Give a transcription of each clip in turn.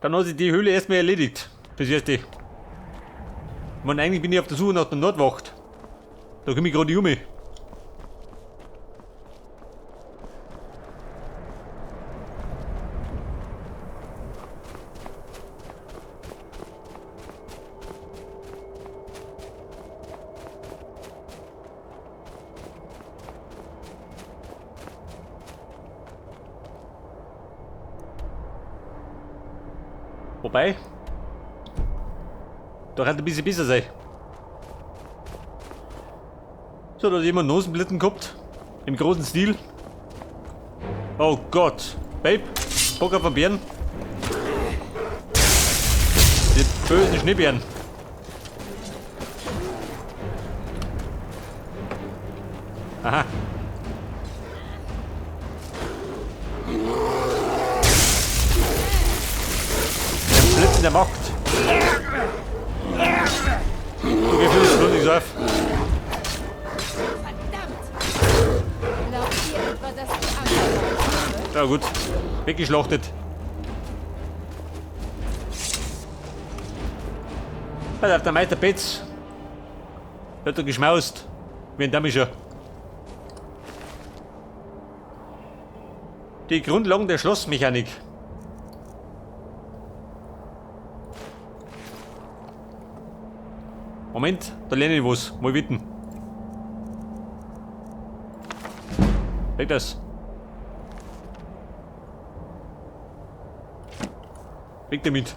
Dann hat sich die Höhle erstmal erledigt. Fürs Erste. Ich meine, eigentlich bin ich auf der Suche nach der Nordwacht. Da komme ich gerade um. Wobei, da könnte ein bisschen besser sein. So, da hat jemand Nosenblitten gehabt. Im großen Stil. Oh Gott. Babe, Bock auf einen Bären. Die bösen Schneebären. Aha. Der Blitz in der Macht. Du gehst nur nicht auf. Verdammt! Glaubt ihr etwa, dass ich Angst habe? Ja gut, weggeschlachtet. Pass auf, der Meister Petz. Der hat da geschmaust. Wie ein Damischer. Die Grundlagen der Schlossmechanik. Moment, da lerne ich was. Mal witten. Weg das. Weg damit.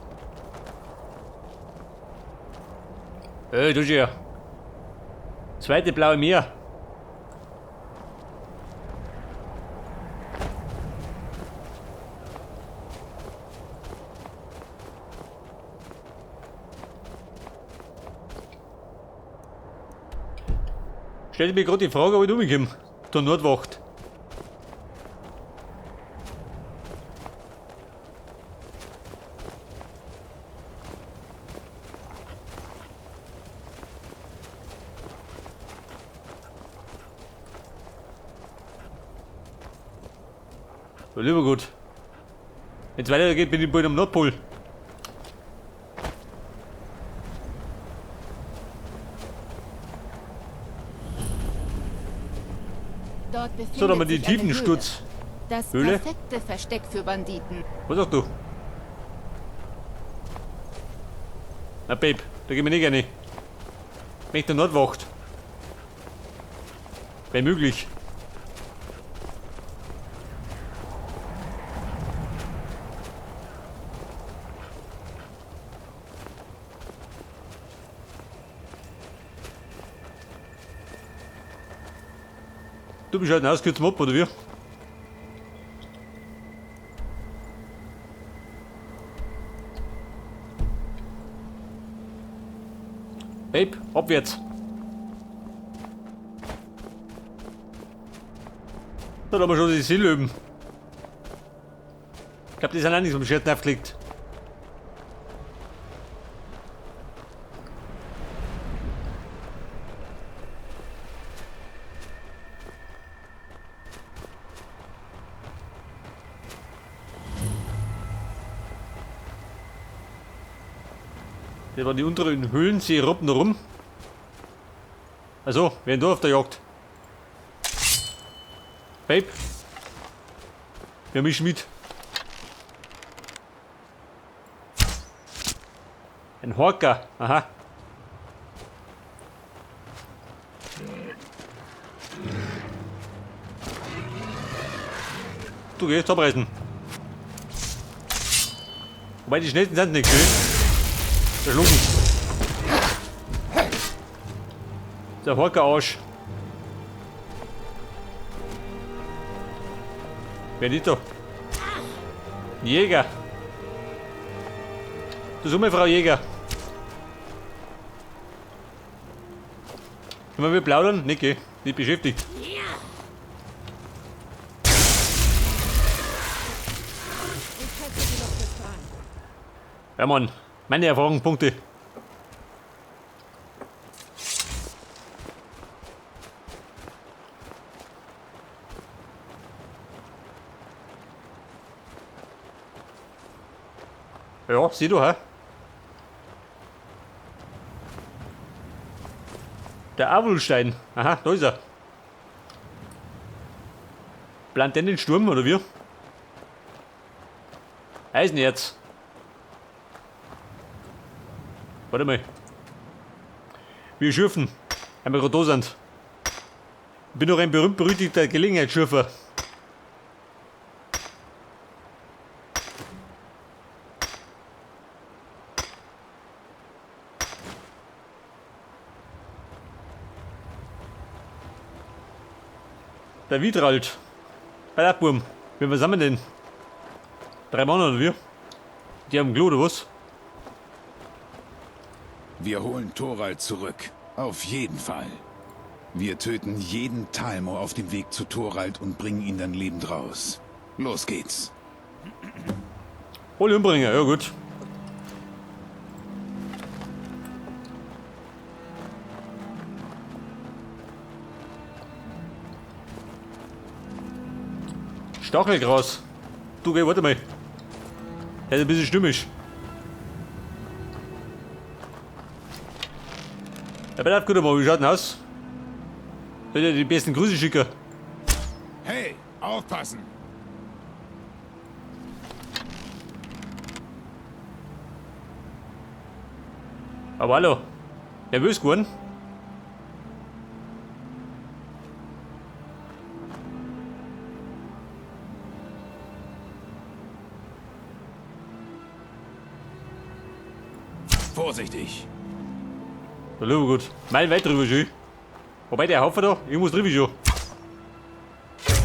Ey, du ja. Zweite blaue Meer. Stell mir gerade die Frage, ob ich umgekommen. Der Nordwacht. Ja, lieber gut. Wenn's weitergeht, bin ich bald am Nordpol. Dort befindet So, da haben wir die sich eine Tiefensturz. Höhle. Das Höhle? perfekte Versteck für Banditen. Was sagst du? Na Babe, da gehen wir nicht rein. Ich möchte Nordwacht. Wäre möglich. Du bist halt ein ausgekürzter Mob, oder wie? Babe, abwärts. Da haben wir schon die Seelöwen. Ich glaub, die sind auch nicht so am Scherzen aufgelegt. Das waren die unteren Höhlen, sie robben da rum. Also, wer denn da auf der Jagd? Babe? Wer mischt mit? Ein Horker, aha. Du gehst abreißen. Wobei die schnellsten sind nicht, gell? Der Schlucken. Der Horker-Arsch. Wer nicht da? Jäger. Du Summe, Frau Jäger. Können wir plaudern? Nicht, gell? Nicht beschäftigt. Ja, Mann. Meine Erfahrungspunkte. Ja, sieh du, hä? Der Avulstein. Aha, da ist er. Plant denn den Sturm, oder wie? Eisenerz. Warte mal. Wir schürfen. Einmal gerade da sind. Ich bin doch ein berühmt-berüchtigter Gelegenheitsschürfer. Der Widrald. Bei der Burm. Wie was haben wir denn? 3 Mann oder wir? Die haben Klo oder was? Wir holen Thorald zurück. Auf jeden Fall. Wir töten jeden Thalmor auf dem Weg zu Thorald und bringen ihn dann lebend raus. Los geht's. Hol Umbringer, ja gut. Stachelgras. Du, geh, warte mal. Der ist ein bisschen stürmisch. Ja, pass auf, guck mal, wie schaut denn aus? Soll ich dir die besten Grüße schicken? Hey, aufpassen! Aber hallo, nervös geworden? Vorsichtig! Da schau gut. Mein weit drüber schon. Wobei der Haufen da, ich muss drüber schon.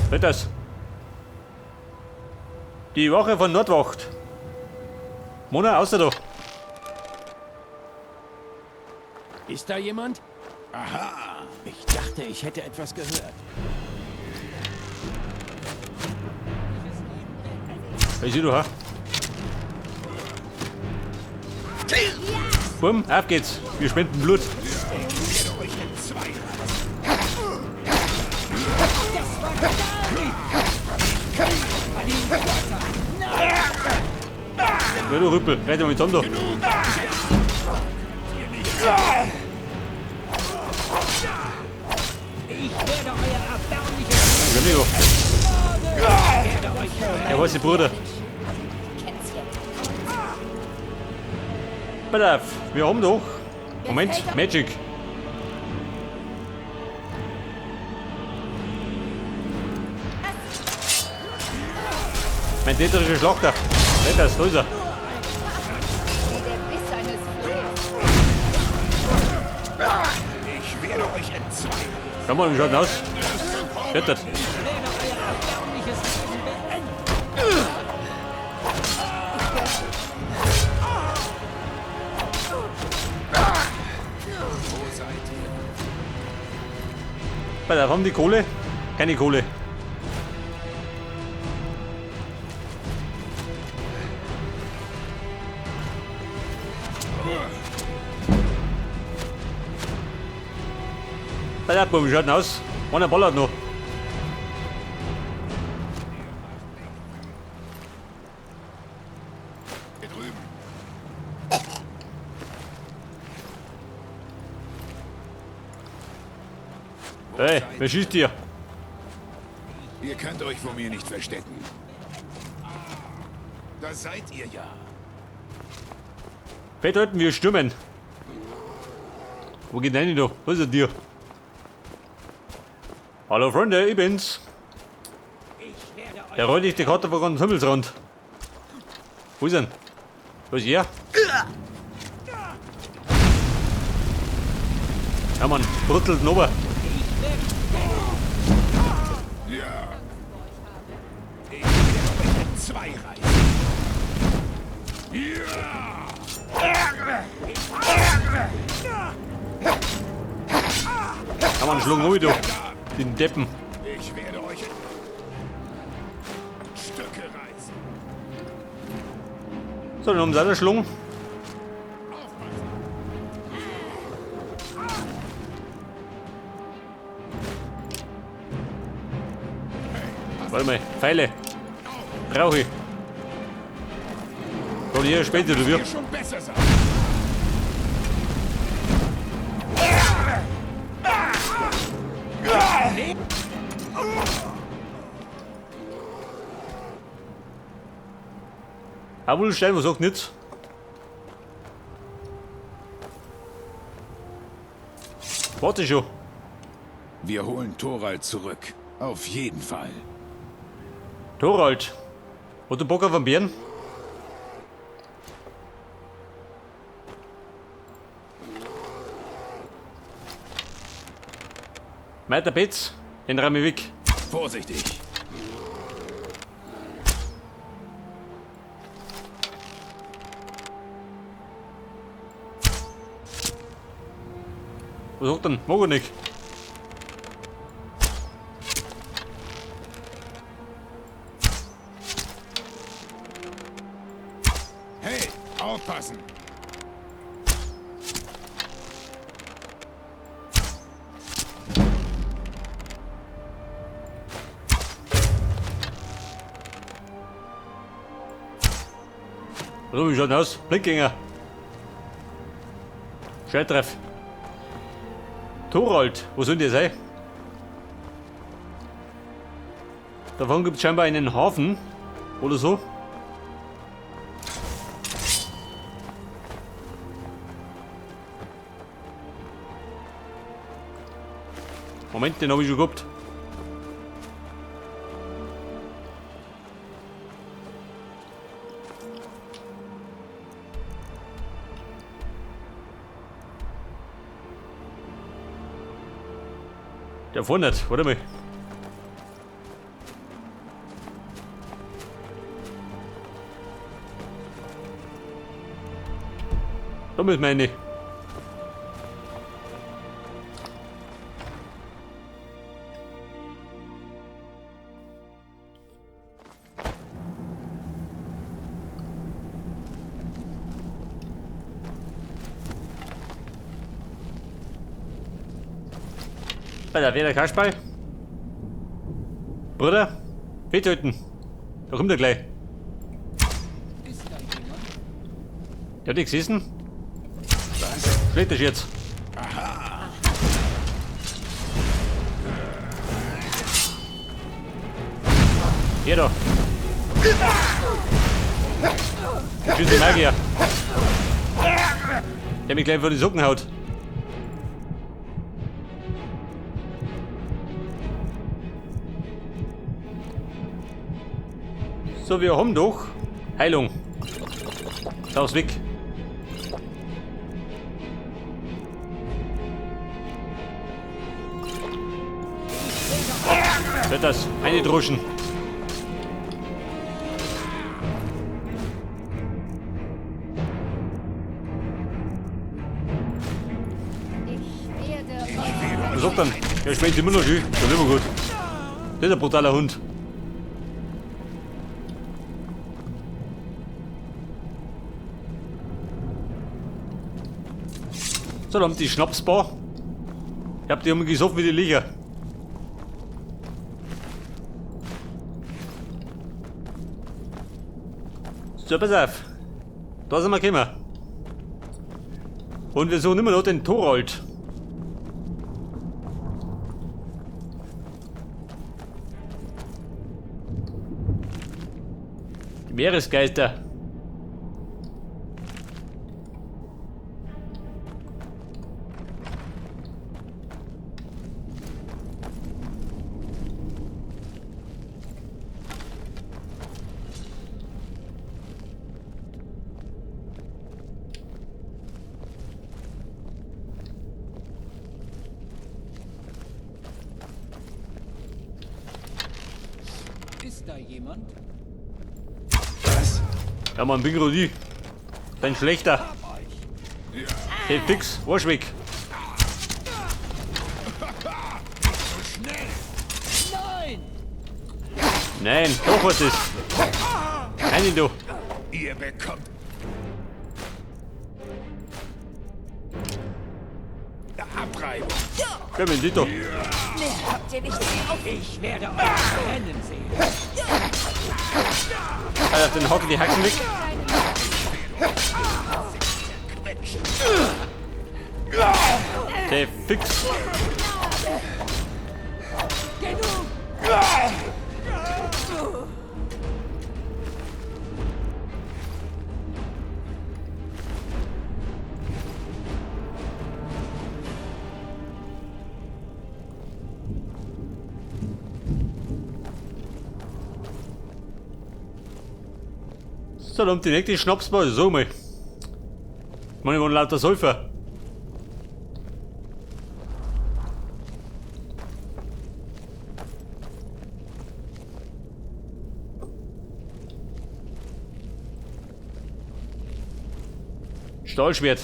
Was ist das? Die Wache von Nordwacht. Mona, außer da. Ist da jemand? Aha! Ich dachte, ich hätte etwas gehört. Weiß ich du, ha? Bumm, auf geht's. Wir spenden Blut. Ja, du Rüppel, renn mal mit zusammen da. Ich werde euer erbärmliches... Ja, was ist, Bruder? Pass auf, wir haben doch. Moment, Magic. Mein täterischer Schlachter. Nicht das, da ist er. Ich werde euch entzweien. Schau mal, wie schaut denn aus? Wird das? Pass auf, haben die Kohle? Keine Kohle. Pass auf, wie schaut denn aus? Einer ballert noch. Hier drüben. Hey, wer schießt hier? Ihr könnt euch vor mir nicht verstecken. Da seid ihr ja. Vielleicht sollten wir stürmen. Wo geht denn da? Was ist denn dir? Hallo Freunde, ich bin's. Der rollt dich die Karte vor den Himmelsrand. Wo ist denn? Wo ist er? Ja Mann, bruttelt runter. Ja. Ich werde euch in zwei reißen. Ja. Ja Mann, schlag ruhig, du. Den Deppen. Ich werde euch in Stücke reißen. So, dann haben sie auch Schlung. Warte mal, Pfeile. Brauche ich. Oder hier später, du wir. Schon besser sein. Abulstein, was sagt nichts? Warte schon. Wir holen Thorald zurück. Auf jeden Fall. Thorald. Hat du Bock auf einen Bären? Meiter Petz, den räum ich weg. Vorsichtig. Was sagt denn? Mag er nicht. Hey, aufpassen! So, wie schaut denn aus? Blindgänger. Scheitreff. Thorald, wo soll denn der sein? Davon gibt es scheinbar einen Hafen oder so. Moment, den hab ich schon gehabt. Der vorne nicht, warte mal. Da müssen wir rein. Bei der Werder Kasperl. Bruder, festhalten. Da kommt er gleich. Ist da jemand? Der hat nicht gesessen. Was? Schlechter Scherz. Aha. Hier da. Tschüss, die Magier. Der mich gleich vor die Socken haut. So, wir haben doch Heilung. Raus weg. Wird das? Eine Druschen. Ich werde euch Was sagt dann? Ja, schmeckt immer noch schön. Das ist immer gut. Das ist ein brutaler Hund. So, dann haben die Schnapsbar. Ich hab die immer gesoffen wie die Licher. So, pass auf. Da sind wir gekommen. Und wir suchen immer noch den Thorald. Die Meeresgeister. Ist da jemand? Was? Ja, Mann, bin gerade ich. Dein schlechter. Hey, fix, Arsch weg. Nein! Nein, doch was ist. Nein, du. Ihr bekommt Abreibung. Komm, Dito. Mehr habt ihr nicht auf. Ich werde euch brennen sehen. Alter, den Hocken die Hacken weg. Sehr fix. Genug! So, dann die nächste Schnapsbar, so mal. Meine waren lauter Säufer. Stahlschwert.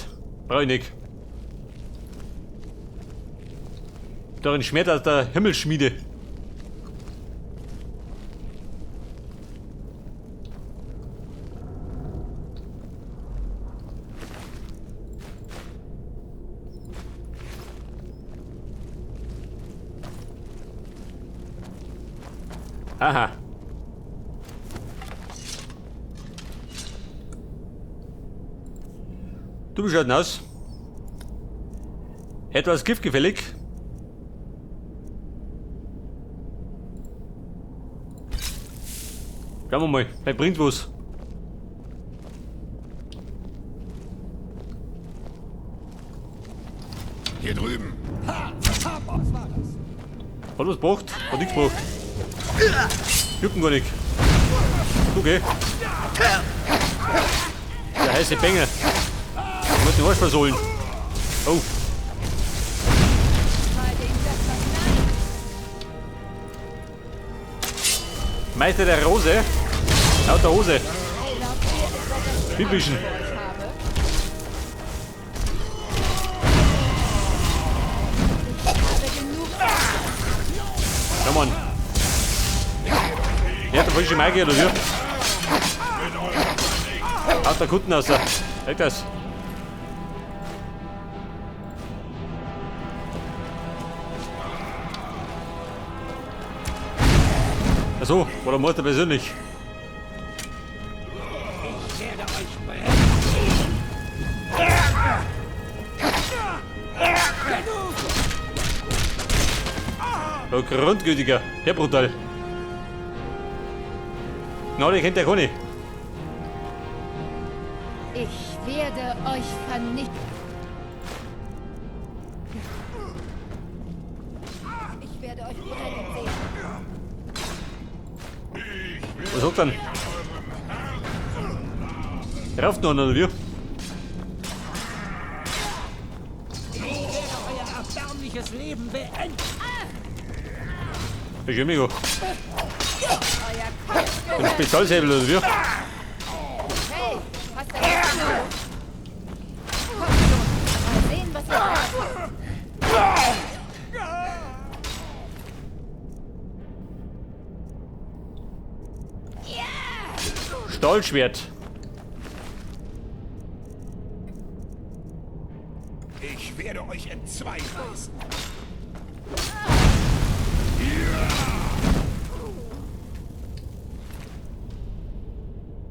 Brauch ich nicht. Da ein Schwert aus der Himmelsschmiede. Aha. Du, wie schaut denn aus? Etwas giftgefällig. Schauen wir mal, vielleicht bringt was. Hier drüben. Ha! Ha! Was war das? Hat was gebracht? Hat nichts gebracht. Jucken gar nicht. Okay. Der heiße Bengel. Ich muss den Arsch versohlen. Oh. Meister der Rose. Lauter Hose. Biblischen. Ja, Mann. Ja, der falsche Magier, oder wie? Haut der Kutten raus. Weg das. Achso, war der Meister persönlich. Ich werde euch brennen. Genug! Oh, grundgültiger. Der brutal. Na, den kennt der Conny. Ich werde euch vernichten. Ich werde euch brennen sehen. Was sagt denn? Rauft noch einer, oder wie? Ich werde euer erbärmliches Leben beenden. Das ist ja mega. Euer Kopf Ein gehört. Spezialsäbel, oder wie? Hey, hast du das Kommt schon, mal sehen, was ihr drauf habt. Stahlschwert. Ich werde euch entzwei reißen.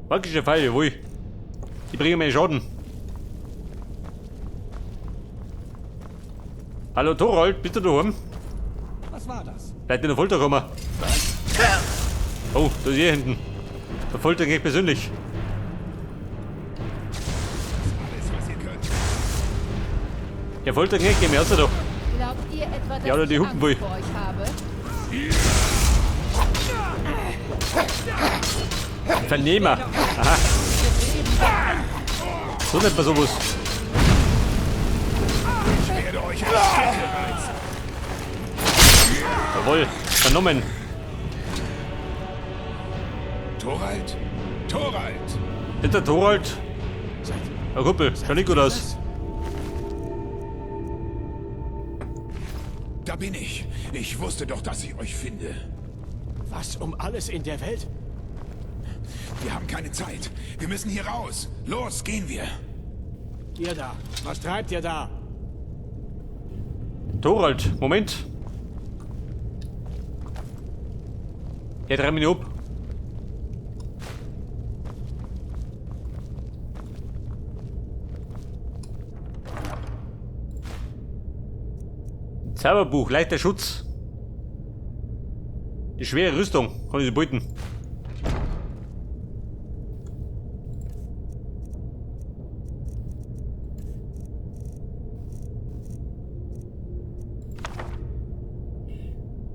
Magische Pfeile, jawohl. Die bringen mir Schaden. Hallo Thorald, bist du daheim? Was war das? Bleib in der Folter kommen. Oh, da ist er hinten. Der Folter geht persönlich. Alles, was ihr könnt. Der Folter geht, geh mir raus da. Glaubt ihr etwa, dass Ja, oder die ich Hupen Angst wohl. vor euch habe? Vernehmer. Aha. So nennt man sowas. Ich werde euch in Stücke reißen. Jawohl, vernommen. Thorald? Thorald! Ist der Thorald? Herr Kumpel, schaut nicht gut aus. Da bin ich. Ich wusste doch, dass ich euch finde. Was um alles in der Welt? Wir haben keine Zeit. Wir müssen hier raus. Los, gehen wir. Ihr da, was treibt ihr da? Thorald, Moment. Ja, dreh mich nicht ab. Zauberbuch, leichter Schutz. Die schwere Rüstung, kann ich sie beuten.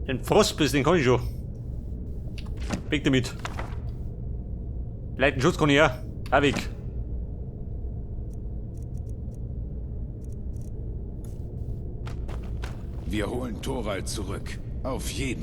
Den Frostbiss, den kann ich schon. Weg damit. Leichten Schutz kann ich ja. Auch weg. Wir holen Thorald zurück. Auf jeden